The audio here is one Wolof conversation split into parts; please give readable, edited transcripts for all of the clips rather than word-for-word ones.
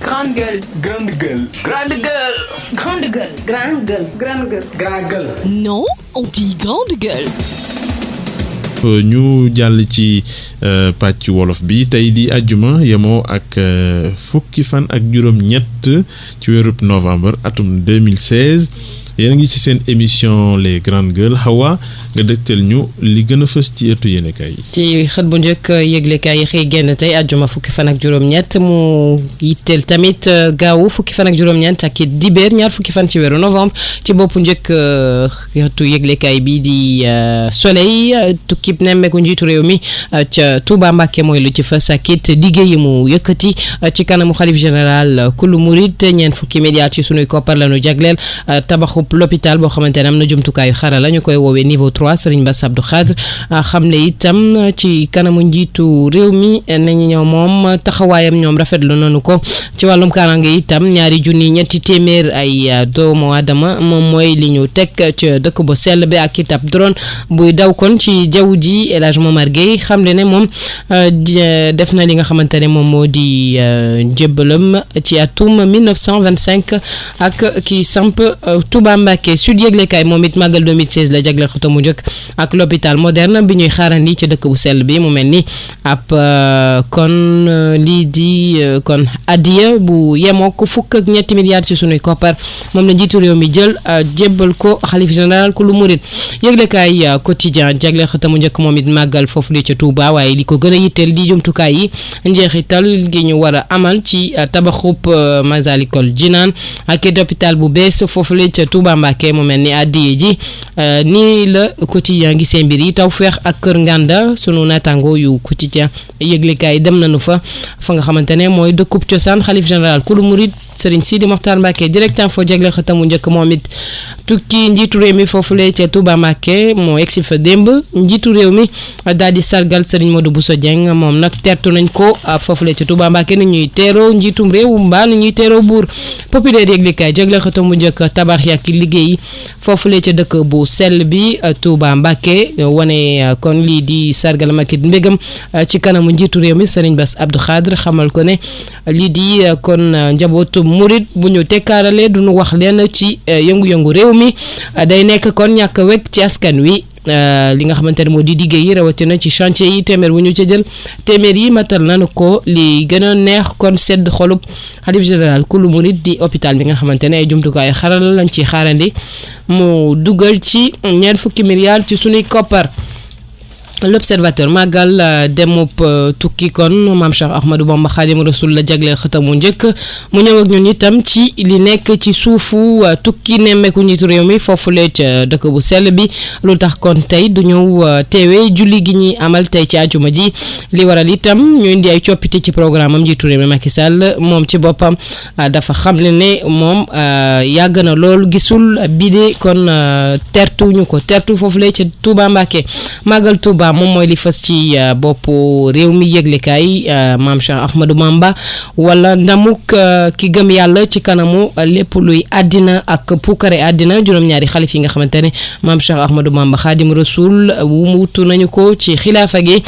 Grande gueule. Grande gueule. Grande gueule. Grande gueule. Grande gueule. Grande gueule. Grande gueule. Non, on dit grande gueule. ñu jàll ci pàcc wolof bi tey di àjjuma yemoo ak fukki fan ak juróom-ñett ci weerub novembre atum 2016 yéen a ngi ci seen émission les grandes gueules Hawa nga dëgtal ñu li gën a fës ci ëttu yéenekaay yi. ci xët bu njëkk yëglekaay yi xëy génn tey àjjuma fukki fan ak juróom-ñett mu yitteel tamit gaawu fukki fan ak juróom-ñett ak dibéer ñaar fukki fan ci weeru novembre ci boppu njëkk xëtu yëglekaay bi di Soleil tukkib nemmeeku njiitu réew mi ca Touba Mbacké mooy lu ci fës ak it liggéey yi mu yëkkati ci kanamu xalif général kulu murit ñeent fukki milliards ci sunuy koppar la ñu jagleel tabaxu l'hôpital boo xamante ne am na jumtukaayu xarala ñu koy woowee niveau 3 Serigne Bass Abdou Khadre xamle itam ci kanamu njiitu réew mi nañu ñëw moom taxawaayam ñoom rafetlu nañu ko ci wàllum kaaraange itam ñaari junni ñetti téeméer ay doomu aadama moom mooy li ñu teg ci dëkk bu sell bi ak itam drone buy daw kon ci jaww ji El Hadj Momar Gueye xamle ne moom def na li nga xamante ne moom moo di njëbbalam ci atum 1925 ak ki samp Touba Mbacké Sud yëglekaay moom it màggal 2016 la jagle xëta mu njëkk ak l'hôpital moderne bi ñuy xaarandi ci dëkk bu sell bi mu mel ni ab kon lii di kon adiya bu yemoo ko fukk ak ñetti milliards ci sunuy koppar moom la njiitu réew mi jël jébbal ko xalif général ku lu murit yëglekaay quotidien jagle xëta mu njëkk moom it màggal foofu li ca Touba waaye li ko gën a yitteel di jumtukaay yi njeexital gi ñu war a amal ci tabaxub Masalikul Jinaan ak hôpital bu bees foofu li ca Touba Mbacké mu mel ni addiye ji nii la quotidien gi seen mbir yi Tawfekh ak Kër Nganda sunu naataango yu quotidien yëglekaay dem nañu fa nga xamante ne mooy dëkkub cosaan xalif général kulu murit Serigne Sidi Mokhtar Mbacké direct info jagle xëtamu njëkk moom it tukki njiitu réew mi foofu la ca Touba Mbacké moo egsi fa démb njiitu réew mi daal di sargal Serigne Modou Bousso Dieng moom nag tertu nañ ko foofu la ca Touba Mbacké ni ñuy teeroo njiitum réew mbaa ni ñuy teeroo buur populaire yëglekaay jagle xëtamu njëkk tabax yak liggéey foofu la ca dëkk bu sell bi Touba Mbacké wane kon lii di sargal makit mbégam ci kanamu njiitu réew mi Serigne Bass Abdou Khadre xamal ko ne lii di kon njabootu murit bu ñu tekkaarale duñu wax leen ci yëngu-yëngu réew mi day nekk kon ñàkk wekk ci askan wi li nga xamante ne moo di liggéey yi rawatina ci chantier yi téeméer bu ñu ca jël téeméer yi matal nañu ko li gën a neex kon sedd xolub xalif général kulu murit di hôpital bi nga xamante ne ay jumtukaay xarala lañ ci xaarandi mu dugal ci ñeent fukki milliards ci sunuy koppar. L'Observateur màggal demub tukki kon maam Cheikh Ahmadou Bamba Xaadimu Rasuul la jagleel xëtamu njëkk mu ñëw ak ñun itam ci li nekk ci suufu tukki nemmeeku njiitu réew mi foofulee ca dëkk bu sell bi lu tax kon tey du ñëw teewee julli gi ñuy amal tey ci àjjuma ji li waral itam ñu indi ay coppite ci programme am njiitu réew mi Macky Sall moom ci boppam dafa xamle ne moom yàgg na lool gisul bide kon tertu ñu ko tertu foofulee ca Touba Mbacké màggal Touba moom mooy li fës ci boppu réew mi yëglekaay maam Cheikh Ahmadou Bamba wala ndamuk ki gëm yàlla ci kanamu lépp luy àddina ak puukare àddina juróom-ñaari xalif yi nga xamante ne maam Cheikh Ahmadou Bamba Xaadim Rasul wutu nañu ko ci xilaafa gi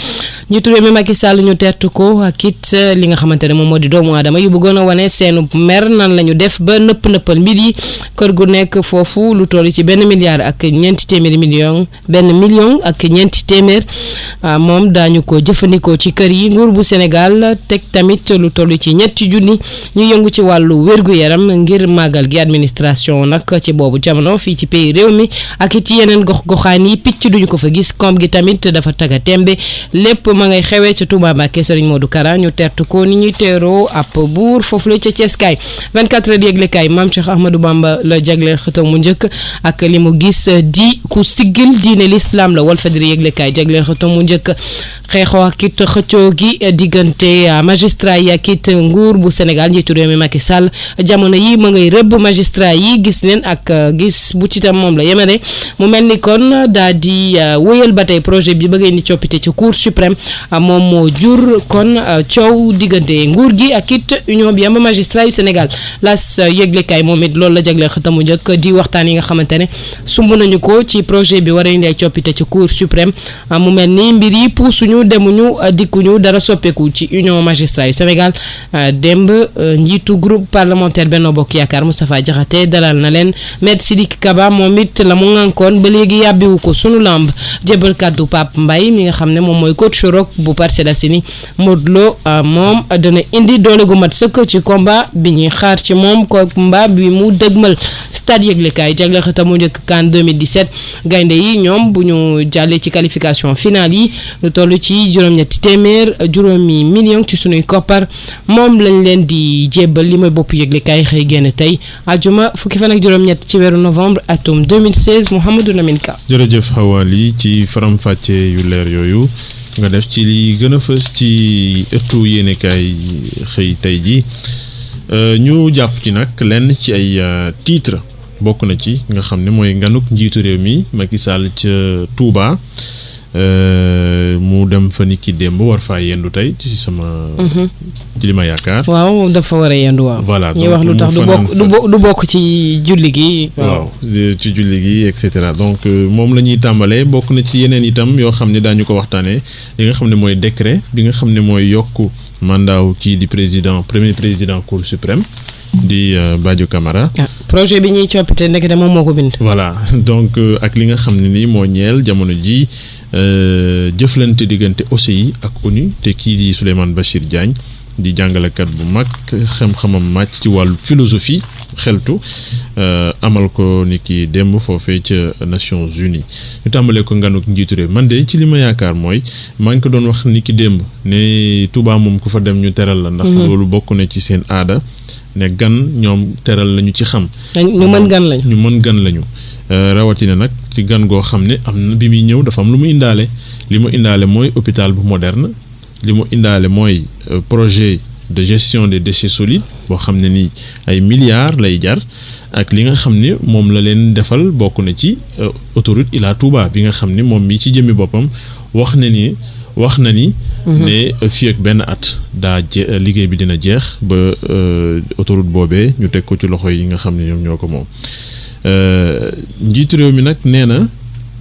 njiitu réew mi Macky Sall ñu tertu ko ak it li nga xamante ne moom moo di doomu aadama yu bëggoon a wane seenu mer nan la ñu def ba nëppal mbir yi kër gu nekk foofu lu toll ci $1 milliard ak ñeenti téeméeri million $1 million ak ñeenti téeméer moom daañu ko jëfandikoo ci kër yi nguur bu Sénégal teg tamit lu toll ci ñetti junni ñu yëngu ci wàllu wér-gu-yaram ngir màggal gi administration nag ci boobu jamono fii ci pays réew mi ak it yeneen gox-goxaan yi picc duñu ko fa gis koom gi tamit dafa taga tembe lépp ma ngay xewee ca Touba Mbacké Serigne Modou Kara ñu tertu ko ni ñuy teeroo ab buur foofu la ca Ceeskaay 24 heures yëglekaay maam Cheikh Ahmadou Bamba la jagle xëtam mu njëkk ak li mu gis di ku siggil diine l'islam la Walfadjri yëglekaay jagle xëtam mu njëkk xeexoo ak it xëccoo gi diggante magistrat yi ak it nguur bu Sénégal njiitu réew mi Macky Sall jamono yi ma ngay rëbb magistrat yi gis leen ak gis bu ci tam moom la yemale mu mel ni kon daa di wéyal ba tey projet bi bëggee ni coppite ci cour suprême moom moo jur kon coow diggante nguur gi ak it union bi amba magistrat yu Sénégal las yëglekaay moom it loolu la jagleel xëtamu njëkk di waxtaan yi nga xamante ne sumb nañu ko ci projet bi war a indi ay coppite ci cour suprême mu mel ni mbir yi puusuñu demuñu dikkuñu dara soppeeku ci union magistrat yu Sénégal démb njiitu groupe parlementaire Benno Bokk Yaakaar Moustapha Diakhaté dalal na leen Maître Sidiki Kaba moom it la mu ngànkoon ba léegi yàbbiwu ko sunu lamb jébal kàddu Pape Mbaye mi nga xam ne moom mooy coach rock bu Parcelles Assainies Modou Lo moom dana indi doole gu mat sëkk ci combat bi ñuy xaar ci moom combat bi mu dëgmal stade yëglekaay jagle xëtamu njëkk CAN 2017 gaynde yi ñoom bu ñu jàllee ci qualification finale yi lu toll ci juróomi million ci sunuy koppar moom lañ leen di jébbal li mooy bopp yëglekaay xëy génn tey ajuma fukki fan ak juróom-ñett ci weeru novembre atum 2016 Mouhamadou Lamine Ka. jërëjëf Hawali ci faram-fàcce yu leer yooyu nga def ci li gën a fës ci ëttu yéenekaay xëy tey ji ñu jàpp ci nag lenn ci ay titre bokk na ci nga xam ne mooy nganuk njiitu réew mi Macky Sall ca Touba mu dem fa niki démb war faa yendu tey ci sama ci li ma yaakaar. waaw dafa war a yendu waaw. voilà ñuy wax lu tax du bokk ci julli gi. waaw ci julli gi et cetera donc moom la ñuy tàmbalee bokk na ci yeneen itam yoo xam ne daañu ko waxtaanee li nga xam ne mooy décret bi nga xam ne mooy yokku mandat kii di premier président cour suprême di Badio Camara. projet bi ñuy coppite ndekete moom moo ko bind. voilà donc ak li nga xam ne ni moo ñeel jamono ji jëflante diggante OCI ak ONU te kii di Souleymane Bachir Diagne di jàngalekat bu mag xam-xamam màcc ci wàllu philosophie xeltu amal ko ni ki démb foofee ca Nations Unies ñu tàmbalee ko nganuk njiitu réew man de ci li ma yaakaar mooy maa ngi ko doon wax ni ki démb ne Touba moom ku fa dem ñu teral la ndax loolu bokk na ci seen aada ne gan ñoom teral lañu ci xam ñu mën gan lañu rawatina nag ci gan goo xam ne am na bi muy ñëw dafa am lu mu indaale li mu indaale mooy hôpital bu moderne li mu indaale mooy projet de gestion des déchets solides boo xam ne ni ay milliards lay jar ak li nga xam ne moom la leen defal bokk na ci autoroute Ila Touba bi nga xam ne moom mi ci jëmmi boppam wax na ni ne fii ak benn at liggéey bi dina jeex ba autoroute boobee ñu teg ko ci loxo yi nga xam ne ñoom ñoo ko moom njiitu réew mi nag nee na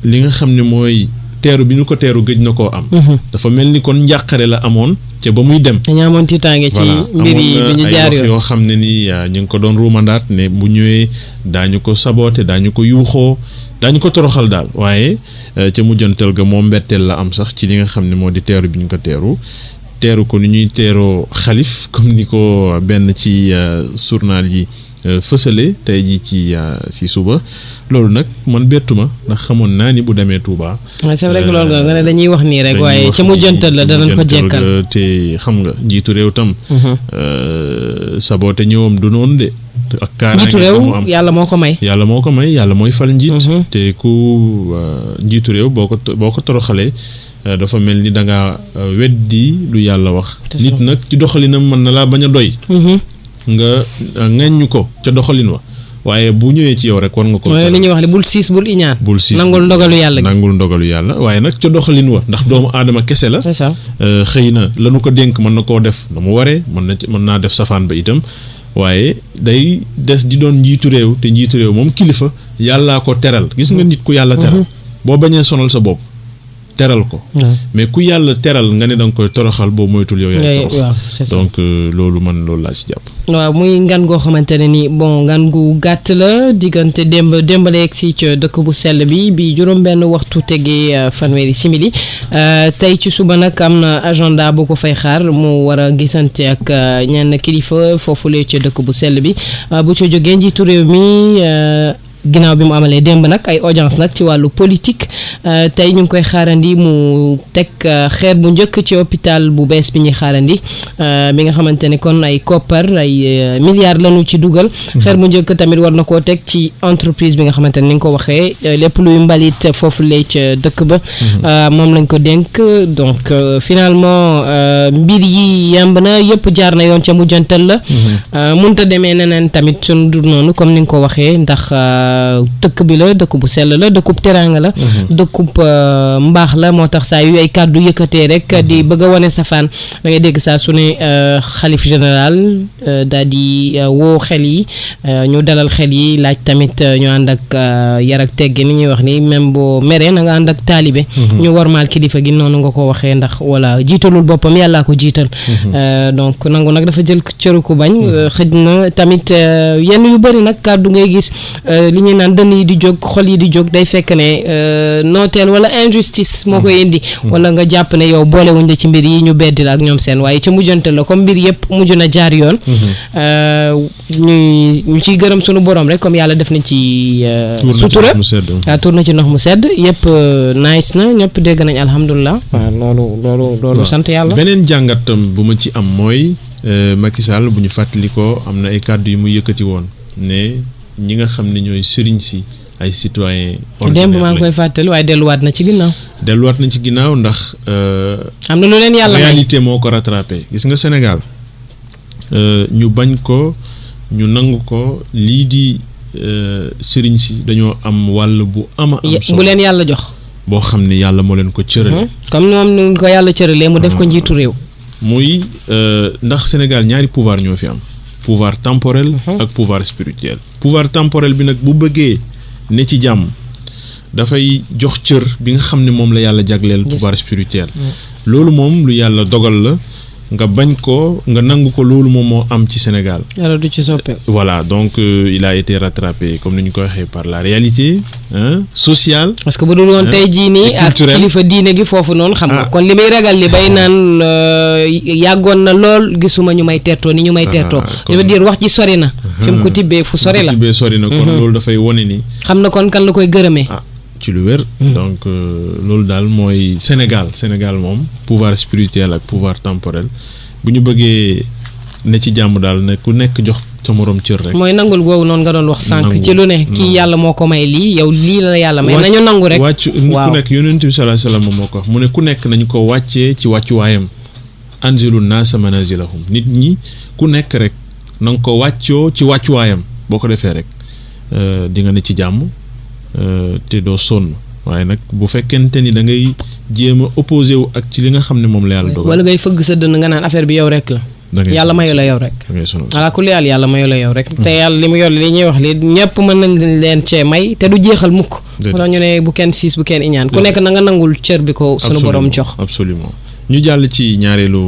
li nga xam ne mooy teeru bi ñu ko teeru gëj na koo am. dafa mel ni kon njàqare la amoon ca ba muy dem. dañoo amoon tiitaange ci mbir yi bi ñu jaar yoon yoo xam ne ni ñu ngi ko doon ruumandaat ne bu ñëwee daañu ko saboote daañu ko yuuxoo daañu ko toroxal daal waaye ca mujjantal ga moom mbetteel la am sax ci li nga xam ne moo di teeru bi ñu ko teeru ko ni ñuy teeroo xalif comme ni ko benn ci journal yi fësale tey jii ci suba loolu nag man bettuma ndax xamoon naa ni bu demee Touba. c'est vrai que loolu nga ne dañuy wax nii rek waaye ca mujjantal la danañ ko jekkal te xam nga njiitu réew tam. saboote ñëwam du noonu de. ak kaaraange njiitu réew yàlla moo ko may. yàlla mooy fal njiit. te ku njiitu réew boo ko toroxalee. dafa mel ni da ngaa weddi lu yàlla wax. nit nag ci doxalinam mën na laa bañ a doy. nga ŋaññu ko ca doxalin wa waaye bu ñëwee ci yow rek war nga ko. li ñuy wax ne bul siis bul iñaan. nangul ndogalu yàlla waaye nag ca doxalin wa ndax doomu aadama kese la. c'est ça xëy na lanu ko dénk mën na koo def na mu waree mën naa def safaan ba itam waaye day des di doon njiitu réew te njiitu réew moom kilifa yàllaa ko teral gis nga nit ku yàlla teral. boo bañee sonal sa bopp. teral ko mais ku yàlla teral nga ne danga koy toroxal boo moytul yow yaay torox donc loolu laa ci jàpp waaw muy ngan goo xamante ne ni bon ngan gu gàtt la diggante démbaleeg si ca dëkk bu sell bi juróom benn waxtu tegee fanweeri simili tey ci suba nag am na agenda bu ko fay xaar mu war a gisante ak ñenn kilifa foofule ca dëkk bu sell bi bu ca jógee njiitu réew mi ginnaaw bi mu amalee démb nag ay audience nag ci wàllu politique tey ñu ngi koy xaarandi mu teg xeer bu njëkk ci hôpital bu bees bi ñuy xaarandi bi nga xamante ne kon ay koppar ay milliards lañu ci dugal. xeer bu njëkk tamit war na koo teg ci entreprise bi nga xamante ne ni nga ko waxee lépp luy mbalit foofu lay ca dëkk ba. moom lañ ko dénk donc finalement mbir yi yemb na yëpp jaar na yoon ca mujjantal la. mënut a demee neneen tamit sunu dur noonu comme ni nga ko waxee ndax. dëkk bi la dëkk bu sell la dëkkub teraanga la. dëkkub mbaax la moo tax saa yu ay kàddu yëkkatee rek di bëgg a wane safaan da ngay dégg saa su ne xalif général daal di woo xel yi ñu dalal xel yi laaj tamit ñu ànd ak yar ak teggi ni ñuy wax ni même boo meree na nga ànd ak taalibe. ñu warmaal kilifa gi noonu nga ko waxee ndax voilà jiitalul boppam yàllaa ko jiital. donc nangu nag dafa jël cëru ku bañ. xëj na tamit yenn yu bëri nag kàddu ngay gis li ñuy naan dënn yi di jóg xol yi di jóg day fekk ne nooteel wala injustice moo koy indi. wala nga jàpp ne yow boolewuñ la ci mbir yi ñu beddi la ak ñoom seen waaye ca mujjante la comme mbir yëpp mujj na jaar yoon. ñu ciy gërëm sunu borom rek comme yàlla def na ci. sutura waaw tuur na ci ndox mu sedd yëpp nice na ñëpp dégg nañ alhamdulilah. waaw loolu sant yàlla. beneen jàngatam bu ma ci am mooy Macky Sall bu ñu fàttali ko am na ay kàddu yu mu yëkkati woon ne ñi nga xam ne ñooy sëriñ si ay citoyens. démb maa ngi koy fàttali waaye delluwaat na ci ginnaaw. delluwaat na ci ginnaaw ndax. am na lu leen yàlla may réalité moo ko rattrapé gis nga Sénégal ñu bañ ko ñu nangu ko lii di sëriñ si dañoo am wàll bu am solo bu leen yàlla jox. boo xam ne yàlla moo leen ko cërale. comme moom ni ko yàlla cëralee mu def ko njiitu réew. muy ndax Sénégal ñaari pouvoir ñoo fi am pouvoir temporel ak pouvoir spirituel. pouvoir temporel bi nag bu bëggee ne ci jàmm dafay jox cër bi nga xam ne moom la yàlla jagleel pouvoir spirituel. loolu moom lu yàlla dogal la nga bañ ko nga nangu ko loolu moom moo am ci Sénégal. yàlla du ci soppe. voilà donc il a été rattrapé comme ni ñu ko waxee par la réalité sociale. parce que bu dul woon tey jii nii ak kilifa diine gi foofu noonu. xam nga kon li may ragal li bay naan yàggoon na lool gisuma ñu may tertoo ni ñu may tertoo. je veux dire wax ji sori na. fi mu ko tibbee fu sori la. sori na kon loolu dafay wone ni. xam na kon kan la koy gërëmee. ci lu wér. donc loolu daal mooy Sénégal moom pouvoir spirituel ak pouvoir temporel bu ñu bëggee ne ci jàmm daal ne ku nekk jox sa morom cër rek. mooy nangul googu noonu nga doon wax sànq. ci lu ne kii yàlla moo ko may lii yow lii la yàlla may. nañu nangu rek wàccu ku nekk yonent bi sallallahu alayhi wasallam moo ko wax mu ne ku nekk nañu ko wàccee ci wàccuwaayam. anzilu naasa manazilahum nit ñi ku nekk rek na nga ko wàccoo ci wàccuwaayam boo ko defee rek di nga ne ci jàmm. te doo sonn waaye nag bu fekkente ni da ngay jéem a opposé wu ak ci li nga xam ne moom la yàlla dogal. wala ngay fëgg sa dënn nga naan affaire bi yow rek la. yàlla mayu la yow rek. ala kulli yàlla mayu la yow rek. te yàlla li mu yor li ñuy wax li ñëpp mën nañ leen cee may te du jeexal mukk. wala ñu ne bu kenn siis bu kenn iñaan ku nekk na nga nangul cër bi ko sunu borom jox. absolument ñu jàll ci ñaareelu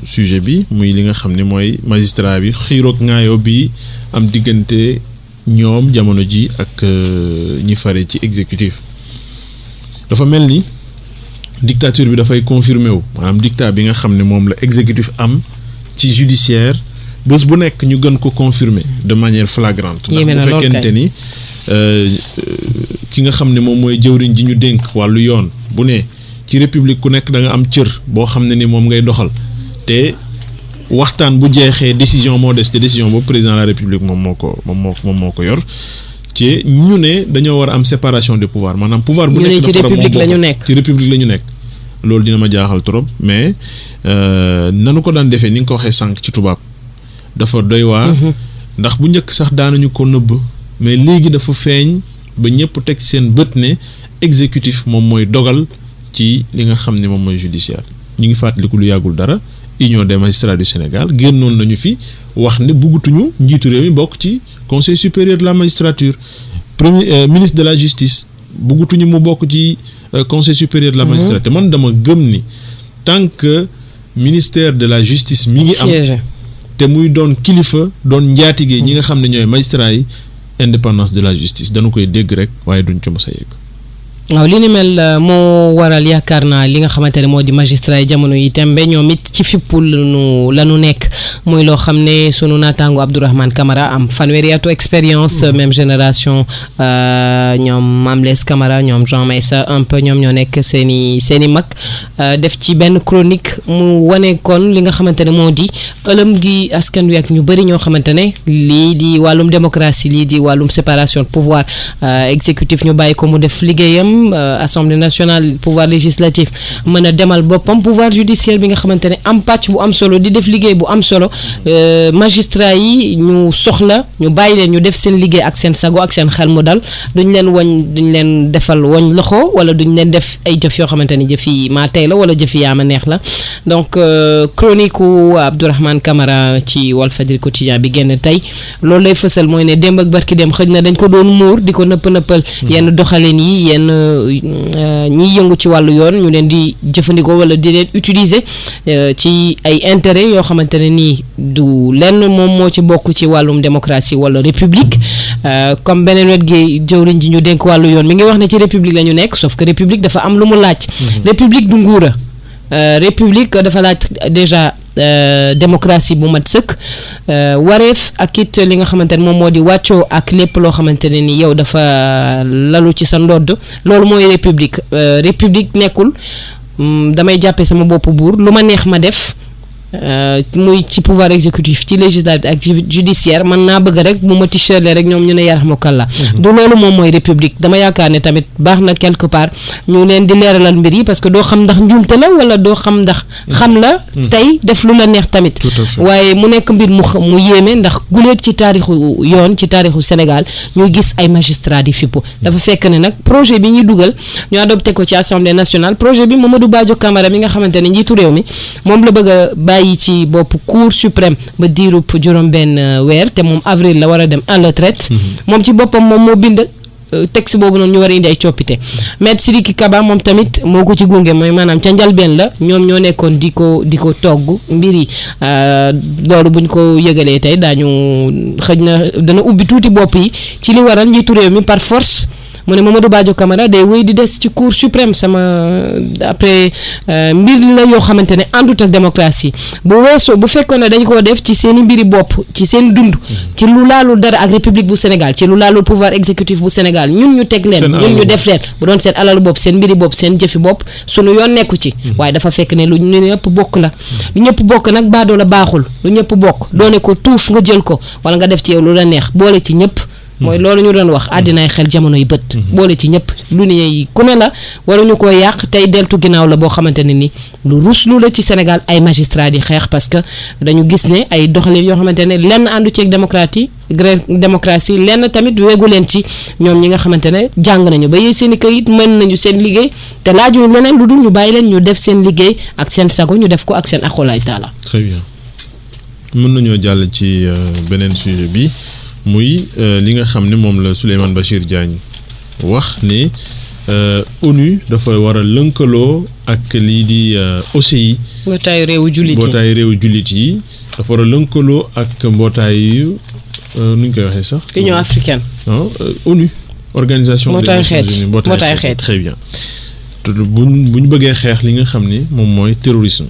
sujet bi muy li nga xam ne mooy magistrat bi xiiroog ngaayoo bi am diggante. ñoom jamono ji ak ñi fare ci exécutif dafa mel ni dictature bi dafay confirmer wu maanaam dictat bi nga xam ne moom la exécutif am ci judiciaire bés bu nekk ñu gën ko confirmer de manière flagrante ndax bu fekkente ni ki nga xam ne moom mooy jëwriñ ji ñu dénk wàllu yoon bu ne ci république ku nekk da nga am cër boo xam ne ni moom ngay doxal te waxtaan bu jeexee décision moo des te décision boobu président de la république moom moo ko yor ci ñu ne dañoo war a am séparation des pouvoirs maanaam pouvoir bu nekk ci république la ñu nekk ci république la ñu nekk loolu dina ma jaaxal trop mais nanu ko daan defee ni nga ko waxee sànq ci tubaab dafa doy waar ndax bu njëkk sax daanañu ko nëbb mais léegi dafa feeñ ba ñëpp teg seen bët ne exécutif moom mooy dogal ci li nga xam ne moom mooy judiciaire ñu ngi fàttaliku lu yàggul dara Union des magistrats du Sénégal génnoon nañu fi wax ne bëggatuñu njiitu réew mi bokk ci conseil supérieur de la magistrature premier ministre de la justice bëggatuñu mu bokk ci conseil supérieur de la magistrature man dama gëm ni tant que ministère de la justice mi ngi am te muy doon kilifa doon njaatige ñi nga xam ne ñooy magistrats yi indépendance de la justice dañu koy dégg rek waaye duñ ko mës a yegg. waaw li ni mel moo waral yaakaar naa li nga xamante ne moo di magistrat yi jamono yi tembe ñoom it ci fippu la nu nekk muy loo xam ne sunu naataango Abdourahmane Camara am fanweeri atu expérience même génération ñoom Mame Less Camara ñoom Jean Meissa un peu ñoom ñoo nekk seeni mag def ci benn chronique mu wane kon li nga xamante ne moo di ëlëm gi askan wi ak ñu bëri ñoo xamante ne lii di wàllum démocratie lii di wàllum séparation de pouvoir exécutif ñu bàyyi ko mu def liggéeyam suprême assemblée nationale pouvoir législatif mën a demal boppam pouvoir judiciaire bi nga xamante ne am pàcc bu am solo di def liggéey bu am solo magistrat yi ñu soxla ñu bàyyi leen ñu def seen liggéey ak seen sago ak seen xel mu dal duñ leen defal woñ loxo wala duñ leen def ay jëf yoo xamante ni jëf yi maa tey la wala jëf yi yaa ma neex la donc chronique u Abdourahmane Camara ci Walfadjri quotidien bi génn tey loolu lay fësal mooy ne démb ak barki dem xëj na dañ ko doon muur di ko nëppal yenn doxalin yi yenn ñiy yëngu ci wàllu yoon ñu leen di jëfandikoo wala di leen utiliser ci ay intérêt yoo xamante ne nii du lenn moom moo ci bokk ci wàllum démocratie wala république comme beneen wet gi jëwriñ ji ñu dénk wàllu yoon mi ngi wax ne ci république la ñu nekk sauf que république dafa am lu mu laaj république du nguura république dafa laaj déjà démocratie bu mat sëkk wareef ak it li nga xamante ne moom moo di wàccoo ak lépp loo xamante ne ni yow dafa lalu ci sa ndodd loolu mooy république république nekkul damay jàppee sama bopp buur lu ma neex ma def muy ci pouvoir exécutif ci législatif ak judiciaire man naa bëgg rek bu ma tichelee rek ñoom ñu ne yarhamukallah du loolu moom mooy république dama yaakaar ne tamit baax na quelque part ñu leen di leeralal mbir yi parce que doo xam ndax njuumte la wala doo xam ndax xam la tey def lu la neex tamit waaye mu nekk mbir mu yéeme ndax guleet ci taarixu yoon ci taarixu Sénégal ñuy gis ay magistrats di fippu dafa fekk ne nag projet bi ñuy dugal ñu adopté ko ci assemblée nationale projet bi Mamadou Badio Camara mi nga xamante ne njiitu réew mi moom la bëgg a yi ci bopp cour suprême ba diirub juróom-benn weer te moom avril la war a dem en retraite moom ci boppam moom moo bind texte boobu noonu ñu war a indi ay coppite Maître Sidiki Kaba moom tamit moo ko ci gunge mooy maanaam ca njalbeen la ñoom ñoo nekkoon di ko togg mbir yi loolu buñ ko yëgalee tey daañu xëj na dana ubbi tuuti bopp yi ci li waral njiitu réew mi par force mu ne Mamadou Badio Camara day wéy di des ci cour suprême après mbir la yoo xamante ne àndut ak démocratie bu weesoo bu fekkoon ne dañ koo def ci seen i mbiri bopp ci seen dund ci lu laalul dara ak république bu Sénégal ci lu laalul pouvoir exécutif bu Sénégal ñun ñu teg leen ñun ñu def leen bu doon seen alalu bopp seen mbiri bopp seen jëfi bopp sunu yoon nekku ci waaye dafa fekk ne lu ñëpp bokk la lu ñëpp bokk nag baadoo la baaxul lu ñëpp bokk doone ko tuuf nga jël ko wala nga def ci yow lu la neex boole ci ñëpp mooy loolu ñu doon wax àddinaay xel jamono yi bët boole ci ñëpp lu ne ku ne la waruñu koo yàq tey deltu ginnaaw la boo xamante ne ni lu ruslu la ci Sénégal ay magistrat di xeex parce que dañu gis ne ay doxalin yoo xamante ne lenn àndu ci ak démocratie lenn tamit wegu leen ci ñoom ñi nga xamante ne jàng nañu ba yee seen i kayit mën nañu seen liggéey te laajuñu leneen lu dul ñu bàyyi leen ñu def seen liggéey ak seen sago ñu def ko ak seen aqulaay taala. Très bien mën nañoo jàll ci beneen sujet bi muy li nga xam ne moom la Souleymane Bachir Diagne wax ne ONU dafa war a lënkaloo ak lii di OCI. mbootaayu réewu jullit yi dafa war a lënkaloo ak mbootaayu nu ñu koy waxee sax. Union africaine. ONU. organisation des Nations Unies mbootaay xeet très bien. bu ñu bëggee xeex li nga xam ne moom mooy terrorisme.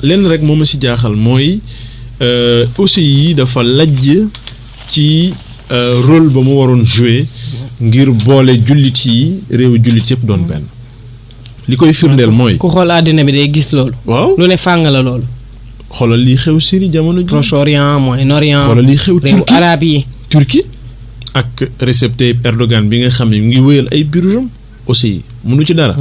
lenn rek moo ma si jaaxal mooy OCI yi dafa lajj. ci rôle ba mu waroon jouer ngir boole jullit yi réewu jullit yëpp doon benn li koy firndeel mooy. ku xool àddina bi day gis loolu. waaw lu ne fàng la loolu. xoolal lii xew Syrie jamono ji. Proche-Orient Moyen-Orient. xoolal lii xew réewu arab yi. Turquie ak Recep Tayyip Erdogan bi nga xam ne mu ngi wéyal ay biiram aussi mënu ci dara.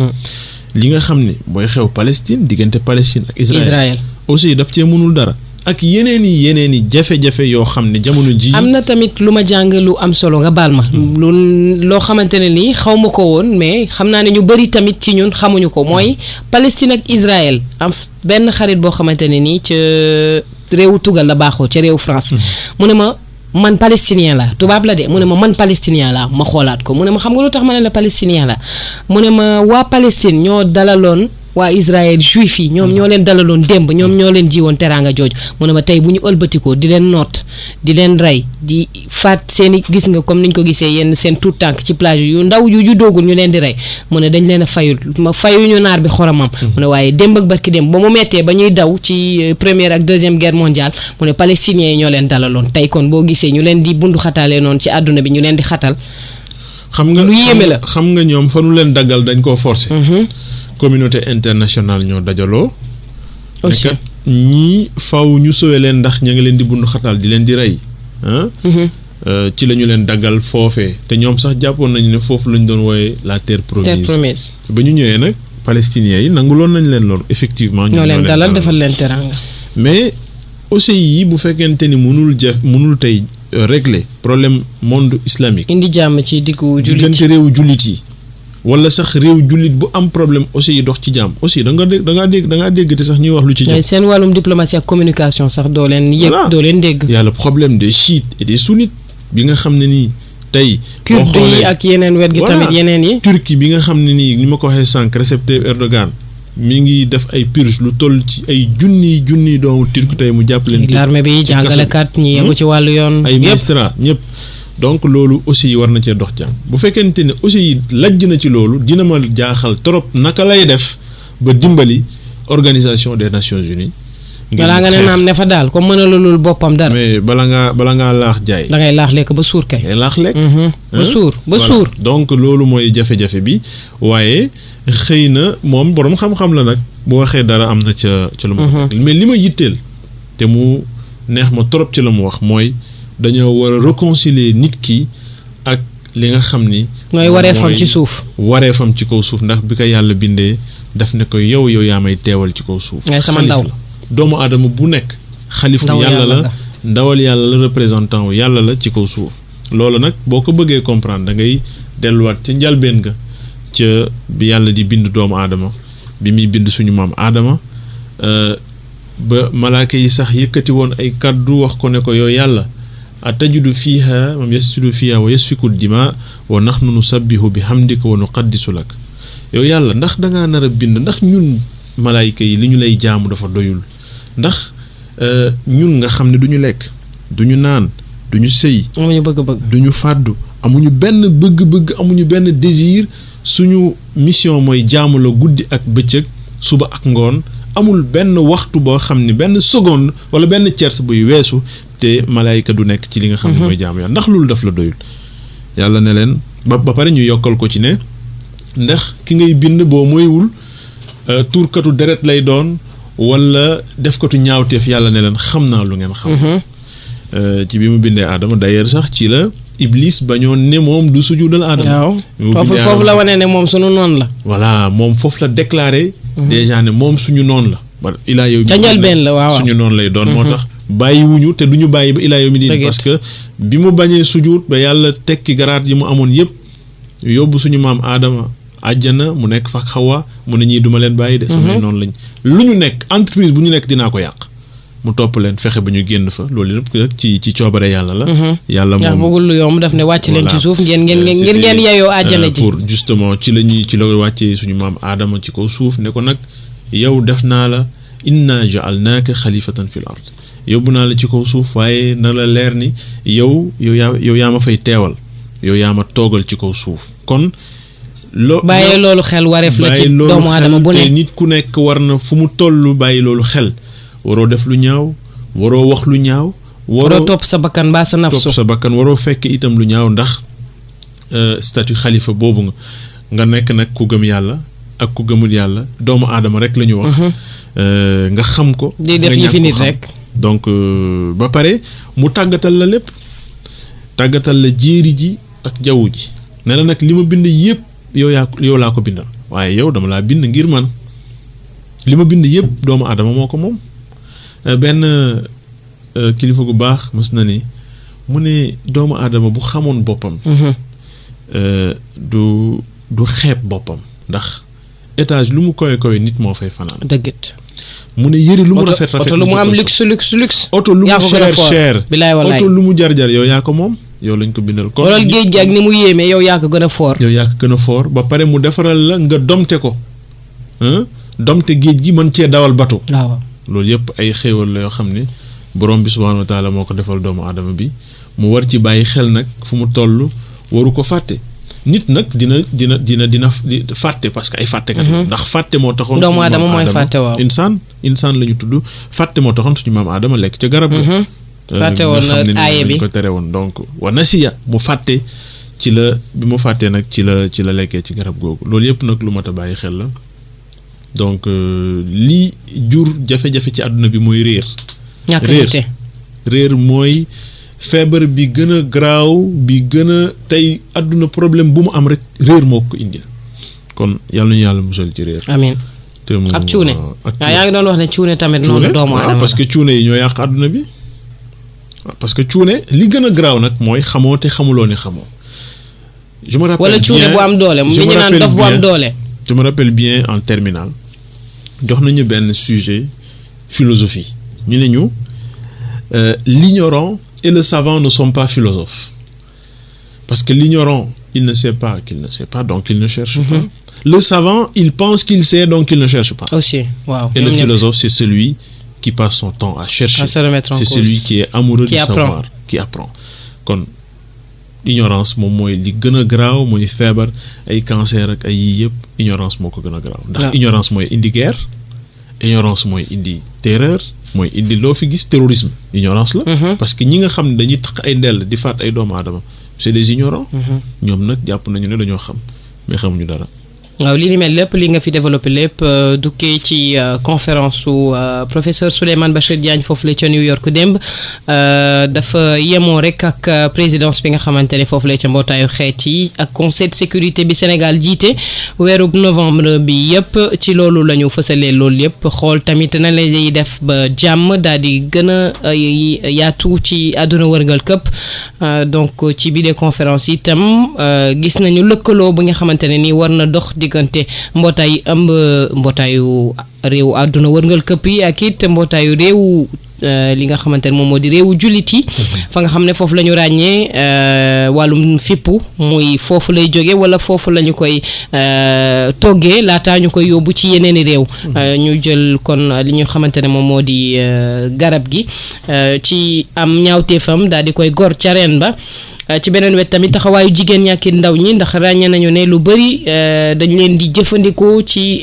li nga xam ne mooy xew Palestine diggante Palestine ak Israël aussi daf cee mënul dara. ak yeneen i jafe-jafe yoo xam ne jamono ji am na tamit lu ma jàng lu am solo nga baal ma loo xamante ne nii xaw ma ko woon mais xam naa ne ñu bëri tamit ci ñun xamuñu ko mooy Palestine ak Israël am benn xarit boo xamante ne nii ca réewu tugal la baaxoo ca réewu France mu ne ma man palestinien la tubaab la de mu ne ma man palestinien la ma xoolaat ko mu ne ma xam nga lu tax ma ne la palestinien la mu ne ma waa Palestine ñoo dalaloon waa Israël juif yi ñoom ñoo leen dalaloon démb ñoom ñoo leen jiwoon teraanga jooju mu ne ma tey bu ñu ëlbatikoo di leen noot di leen rey di faat seen i gis nga comme niñ ko gisee yenn seen tout tànk ci plage yu ndaw yu doogul ñu leen di rey mu ne dañ leen a fayul ma fayuñu naar bi xoromam mu ne waaye démb ak barki démb ba mu mettee ba ñuy daw ci première ak deuxième guerre mondiale mu ne palestiniens yi ñoo leen dalaloon tey kon boo gisee ñu leen di bundu xataale noonu ci àdduna bi ñu leen di xatal xam nga lu yéeme la xam nga ñoom fa nu leen daggal dañ koo forcer communauté internationale ñoo dajaloo. aussi ñii faw ñu sowee leen ndax ña ngi leen di bundu xatal di leen di rey. ci la ñu leen daggal foofee te ñoom sax jàppoon nañu ne foofu lañ doon wooye la terre promise. Ba ñu ñëwee nag palestiniens yi nanguloon nañ leen loolu effectivement. ñoo leen dalal defal leen teranga. mais OCI yi bu fekkente ni mënul tey régler problème monde islamique. indi jàmm ci diggu jullit diggante réewu jullit yi. wala sax réew jullit bu am problème aussi yi dox ci jàmm aussi da ngaa dégg te sax ñuy wax lu ci jàmm. seen wàllum diplomatie ak communication sax doo leen yëg doo leen dégg. y a le problème des chiites et des sunnites bi nga xam ne nii tey. kurde yi ak yeneen wet gi tamit yeneen yi. Turquie bi nga xam ne nii ni ma ko waxee sànq Recep Tayyip Erdogan mi ngi def ay purge lu toll ci ay junniy doomu turc tey mu jàpp leen. l'armée bi jàngalekat ñi yëngu ci wàllu yoon. ay magistrat ñëpp. donc loolu aussi war na cee dox jàmm bu fekkente ne aussi lajj na ci loolu dina ma jaaxal trop naka lay def ba dimbali organisation des Nations Unies. balaa nga ne naam ne fa daal comme mën a lulul boppam dara. mais bala ngaa laax jaay. da ngay laax lekk ba suur kay. laax lekk. ba suur. donc loolu mooy jafe-jafe bi waaye xëy na moom borom xam-xam la nag bu waxee dara am na ca lu mu wax. mais li ma yitteel te mu neex ma trop ci la mu wax mooy. dañoo war a réconcilier nit ki ak li nga xam ni. mooy wareefam ci suuf. wareefam ci kaw suuf ndax bi ko yàlla bindee daf ne ko yow yaa may teewal ci kaw suuf. ngay sama ndaw doomu aadama bu nekk. xalifu yàlla la ndawal yàlla la représentant wu yàlla la ci kaw suuf. loolu nag boo ko bëggee comprendre da ngay delluwaat ca njalbeen ga ca bi yàlla di bind doomu aadama bi muy bind suñu maam aadama ba malaaka yi sax yëkkati woon ay kaddu wax ko ne ko yow yàlla. atajudu fiha man yasjudu fiha wa yasfiku dima wa nahnu nusabbihu bi hamdika wa nuqaddisu lak yow yàlla ndax dangaa nar a bind ndax ñun malaayka yi li ñu lay jaamu dafa doyul ndax ñun nga xam ne du ñu lekk du ñu naan du ñu sëy amuñu bëgg-bëgg du ñu fàddu amuñu benn bëgg-bëgg amuñu benn désir suñu mission mooy jaamu la guddi ak bëccëg suba ak ngoon amul benn waxtu boo xam ne benn seconde wala benn tiers buy weesu te malaayka du nekk ci li nga xam ne mooy jaamu yàlla ndax loolu daf la doyul yàlla ne leen ba pare ñu yokkal ko ci ne ndax ki ngay bind boo moywul tuurkatu deret lay doon wala defkatu ñaawteef yàlla ne leen xam naa lu ngeen xam ci bi mu bindee aadama d'ailleurs sax ci la Iblis bañoon ne moom du sujudal aadama waaw foofu la wane ne moom suñu noonu la voilà moom foofu la déclaré déjà ne moom suñu noonu la ilaa yow ca njëlbeen la waaw suñu noonu lay doon moo tax bàyyiwuñu te duñu bàyyi ba ilaa yow mi diin parce que bi mu bañee sujud ba yàlla tekki garaat yi mu amoon yëpp yóbbu suñu maam aadama àjjana mu nekk fa Xawa mu ne ñii duma leen bàyyi de samay noonu lañ lu ñu nekk entreprise bu ñu nekk dinaa ko yàq mu topp leen fexe ba ñu génn fa loolu lépp ci coobare yàlla la yàlla moom bëggul lu yomb daf ne wàcc leen ci suuf ngeen yeyoo àjjana ji pour justement ci la wàccee suñu maam aadama ci kaw suuf ne ko nag yow def naa la inna ja'alnaaka xalifatan fil ard yóbbu naa la ci kaw suuf waaye na la leer ni yow yaa ma fay teewal yow yaa ma toogal ci kaw suuf kon bàyyi loolu xel wareef la ci doomu aadama bu ne nit ku nekk war na fu mu toll bàyyi loolu xel waroo def lu ñaaw waroo wax lu ñaaw waroo topp sa bakkan mbaa sa nafsu waroo fekk itam lu ñaaw ndax statut xalifa boobu nga nekk nag ku gëm yàlla ak ku gëmul yàlla doomu aadama rek la ñu wax nga xam ko di def yi fi nit rek donc ba pare mu tàggatal la lépp tàggatal la jéeri ji ak jaww ji ne la nag li ma bind yëpp yow laa ko bindal waaye yow dama laa bind ngir man li ma bind yëpp doomu aadama moo ko moom benn kilifa gu baax mës na ni mu ne doomu aadama bu xamoon boppam du xeeb boppam ndax étage lu mu koy nit moo fay fanaan dëgg mu ne yëri lu mu rafet oto lu mu am luxe oto lu mu cher oto lu mu jar yow yaa ko moom yow lañ ko bindal kon wala géej gi ak ni mu yéeme yow yaa ko gën a foor yow yaa ko gën a foor ba pare mu defaral la nga domte ko domte géej gi mën cee dawal bato waaw loolu yëpp ay xéewal la yoo xam ne borom bi subhaanahu wa taala moo ko defal doomu aadama bi mu war ci bàyyi xel nag fu mu toll waru ko fàtte nit nag dina fàtte parce que ay fàttekat ndax fàtte moo taxoon doomu aadama mooy fàtte waaw insaan la ñu tudd fàtte moo taxoon suñu maam aadama lekk ca garab ga fàtte woon na aaye bi ko tere woon donc wa nasiya mu fàtte ci la bi mu fàttee nag ci la lekkee ci garab googu loolu yëpp nag lu mat a bàyyi xel la donc lii jur jafe-jafe ci àdduna bi mooy réer réer mooy feebar bi gën a garaaw bi gën a tey àdduna problème bu mu am rek réer moo ko indil kon yàlla nañu yàlla musal ci réer. amiin ak cuune. waaw yaa ngi doon wax ne cuune tamit noonu doomu aadama parce que cuune yi ñoo yàq àdduna bi parce que cuune li gën a garaaw nag mooy xamoo te xamuloo ni xamoo. je me rappelle wala cuune bu am doole mu ñu naan dof bu am doole. je me rappelle bien en terminale jox nañu benn sujet philosophie ñu ne ñu l'ignorant et le savant ne sont pas philosophes parce que l'ignorant il ne sait pas qu'il ne sait pas donc il ne cherche pas. Le savant il pense qu'il sait donc il ne cherche pas. Aussi waaw. Et le philosophe c'est celui qui passe son temps à chercher. C'est celui qui est amoureux du savoir qui apprend kon ignorance moom mooy li gën a garaaw mooy feebar ay cancer ak ay yii yëpp ignorance moo ko gën a garaaw ndax ignorance mooy indi guerre ignorance mooy indi terreur mooy indi loo fi gis terrorisme ignorance la parce que ñi nga xam ne dañuy taq ay ndell di faat ay doomu aadama c'est des ignorants ñoom nag jàpp nañu ne dañoo xam mais xamuñu dara. waaw li ni mel lépp li nga fi développé lépp dukkee ci conférence su professeur Souleymane Bachir Diagne foofu la ca New York démb dafa yemoo rek ak présidence bi nga xamante ne foofu la ca mbootaayu xeet yi ak conseil de sécurité bi Sénégal jiite weerub novembre bi yëpp ci loolu la ñu fësalee loolu yëpp xool tamit na la ñuy def ba jàmm daal di gën a yaatu ci àdduna wërngal këpp donc ci biir conférence yi itam gis nañu lëkkaloo bi nga xamante ne nii war na dox diggante mbootaay ëmb mbootaayu réew àdduna wërngal këpp yi ak it mbootaayu réew li nga xamante ne moom moo di réewu jullit yi fa nga xam ne foofu la ñu ràññee wàllum fippu muy foofu lay jóge wala foofu la ñu koy toggee laataa ñu koy yóbbu ci yeneeni réew ñu jël kon li ñu xamante ne moom moo di garab gi ci am ñaawteefam daal di koy gor ca reen ba ci beneen wet tamit taxawaayu jigéen ñi ak ndaw ñi ndax ràññee nañu ne lu bëri dañu leen di jëfandikoo ci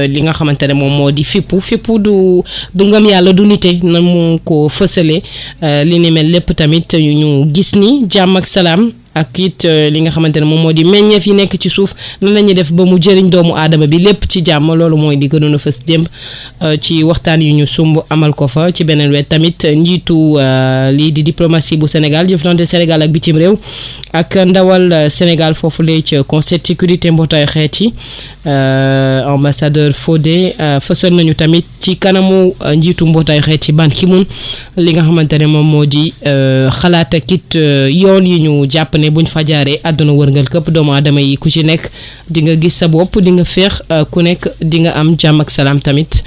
li nga xamante ne moom moo di fippu du ngëm yàlla du nite na mu ko fësale li ni mel lépp tamit ñu gis ni jàmm ak salaam ak it li nga xamante ne moom moo di meññeef yi nekk ci suuf nan la ñuy def ba mu jëriñ doomu aadama bi lépp ci jàmm loolu mooy di gënoon a fës démb ci waxtaan yu ñu sumb amal ko fa ci beneen wet tamit njiitu lii di diplomatie bu Sénégal jëflante Sénégal ak bitim réew ak ndawal Sénégal foofu lay ci conseil de sécurité mbootaayu xeet yi ambassadeur Fodé fësal nañu tamit ci kanamu njiitu mbootaayu xeet yi Ban Ki-moon li nga xamante ne moom moo di xalaat ak it yoon yi ñu jàpp ne buñ fa jaaree àdduna wërngal këpp doomu aadama yi ku ci nekk di nga gis sa bopp di nga féex ku nekk di nga am jàmm ak salaam tamit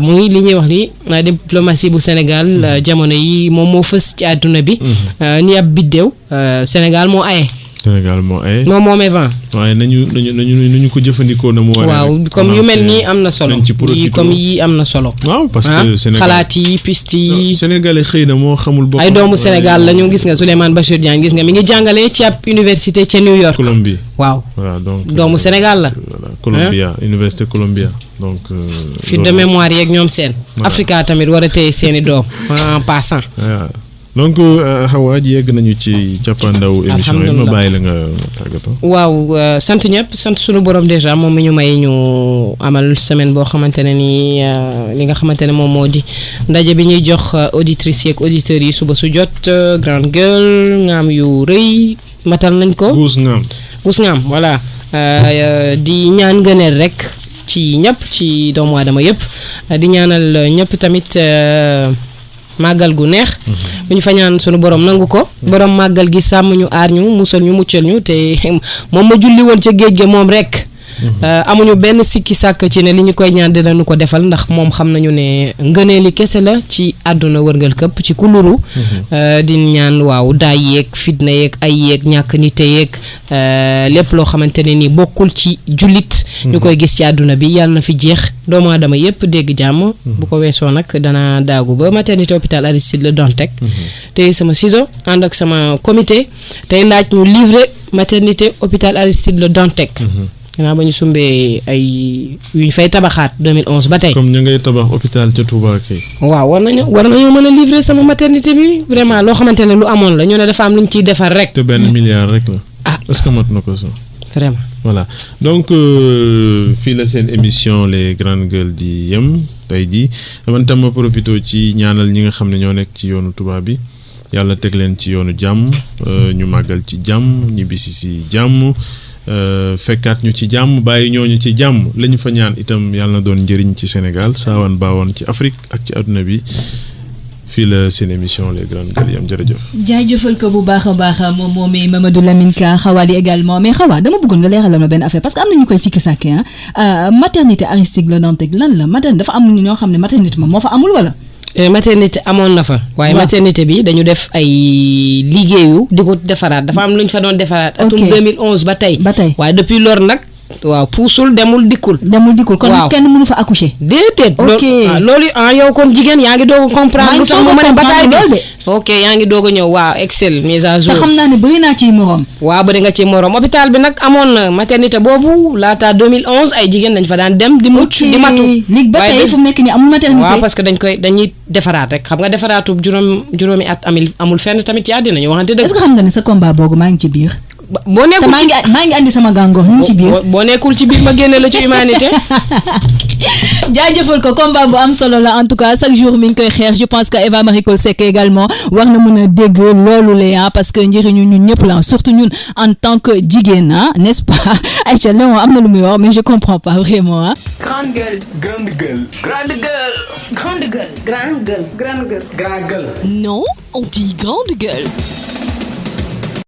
muy li ñuy wax li diplomatie bu Sénégal jamono yi moom moo fës ci àdduna bi ni ab biddéew Sénégal moo aye moom moomee vent waaye nañu ko jëfandikoo na mu war waaw comme yu mel nii am na solo yi comme yi am na solo waaw parce que Sénégal xalaat yi piste yi Sénégalais xëy na moo xamul bopp ay doomu Sénégal la ñu gis nga Souleymane Bachir Diagne gis nga mi ngi jàngale ci ab université ca New York Colombie waaw voilà donc doomu Sénégal la Columbia université Columbia donc fi de mémoire yeeg ñoom seen Africa tamit war a téye seeni doom en passant donc Hawa ji yegg nañu ci cappaandaw émission yi ma bàyyi la nga tàggatoo. waaw sant ñëpp sant sunu borom déjà moom mi ñu may ñu amal semaine boo xamante ne nii li nga xamante ne moom moo di ndaje bi ñuy jox auditrices yeeg auditeurs yi suba su jot grande gueule ngaam yu rëy matal nañ ko. guus ngaam voilà di ñaan gëneel rek ci ñëpp ci doomu aadama yëpp di ñaanal ñëpp tamit. màggal gu neex bu ñu fa ñaan sunu borom nangu ko borom màggal gi sàmm ñu aar ñu musal ñu muccal ñu te moom ma julli woon ca géej ga moom rek amuñu benn sikki sàkk ci ne li ñu koy ñaan dinañu ko defal ndax moom xam nañu ne ngëneeli kese la ci àdduna wërngal këpp ci kuluru di ñaan waaw daay yeeg fitna yeeg ay yeeg ñàkk nite yeeg lépp loo xamante ne ni bokkul ci jullit ñu koy gis ci àdduna bi yàlla na fi jeex doomu aadama yépp dégg jàmm bu ko weesoo nag dana daagu ba maternité hôpital Aristide Le Dantec tey sama ciseau ànd ak sama comité tey laaj ñu livrer maternité hôpital Aristide Le Dantec gannaaw ba ñu sumbee ay yu ñu fay tabaxaat 2011 ba tey. comme ñu ngay tabax hôpital ca Touba kay. waaw war nañoo mën a livrer sama maternité bi vraiment loo xamante ne lu amoon la ñu ne dafa am lu ñu ciy defar rek. te benn milliard rek la. ah est-ce que mat na ko sax. vraiment. voilà donc fii la seen émission les grandes gueules di yem tey jii man tam ma profité ci ñaanal ñi nga xam ne ñoo nekk ci yoonu tubaab bi yàlla teg leen ci yoonu jàmm ñu màggal ci jàmm ñibbisi si jàmm fekkaat ñu ci jàmm bàyyi ñooñu ci jàmm la ñu fa ñaan itam yàlla na doon njëriñ ci Sénégal saawan baawoon ci Afrique ak ci àdduna bi fii la seen émission les grandes gueules yam jërëjëf. jaajëfal ko bu baax a baax moom moomii Mamadou Lamine Ka Xawali également mais Xawa dama bëggoon nga leeralal ma benn affaire parce que am na ñu koy sikki sàkke maternité Aristide Le Dantec lan la maternité dafa am ñoo xam ne maternité moom moo fa amul wala. maternité amoon na fa. waaye maternité bi dañu def ay liggéeyu di ko defaraat dafa am lu ñu fa doon defaraat. atum 2011 ba tey. waaye depuis lors nag. waaw puusul demul dikkul. kon kenn mënu fa accoucher. déedéet. ok loolu yow kon jigéen yaa ngi doog a comprendre. lu tax mu mën a bataay bi ok yaa ngi doog a ñëw waaw excel mise à jour. te xam naa ne bëri naa ciy morom. waaw bëri nga ci morom hôpital bi nag amoon na maternité boobu laata 2011 ay jigéen dañ fa daan dem. di mucc di matu. léegi ba tey fu mu nekk nii amul maternité. waaw parce que dañuy defaraat rek xam nga defaraatu juróomi at amul fenn tamit ci àddina ñu waxante dëgg. est-ce que xam nga ne sa combat boobu maa ngi ci biir. boo nekkul maa ngi andi sama gàngoor ñu ci biir. boo nekkul ci biir ma génne la ci humanité. jaajëfal ko combat bu am solo la en tout cas chaque jour mi ngi koy xeex je pense que Eva Marie Coll Seck également war na mën a dégg loolu la parce que njëriñu ñun ñëpp la surtout ñun en tant que jigéen n'est-ce pas Aïcha Léon am na lu muy wax mais je comprends pas vraiment grande gueule. Grande gueule. Grande gueule. Grande gueule. Grande gueule. Grande gueule. Grande gueule. Non, on dit grande gueule.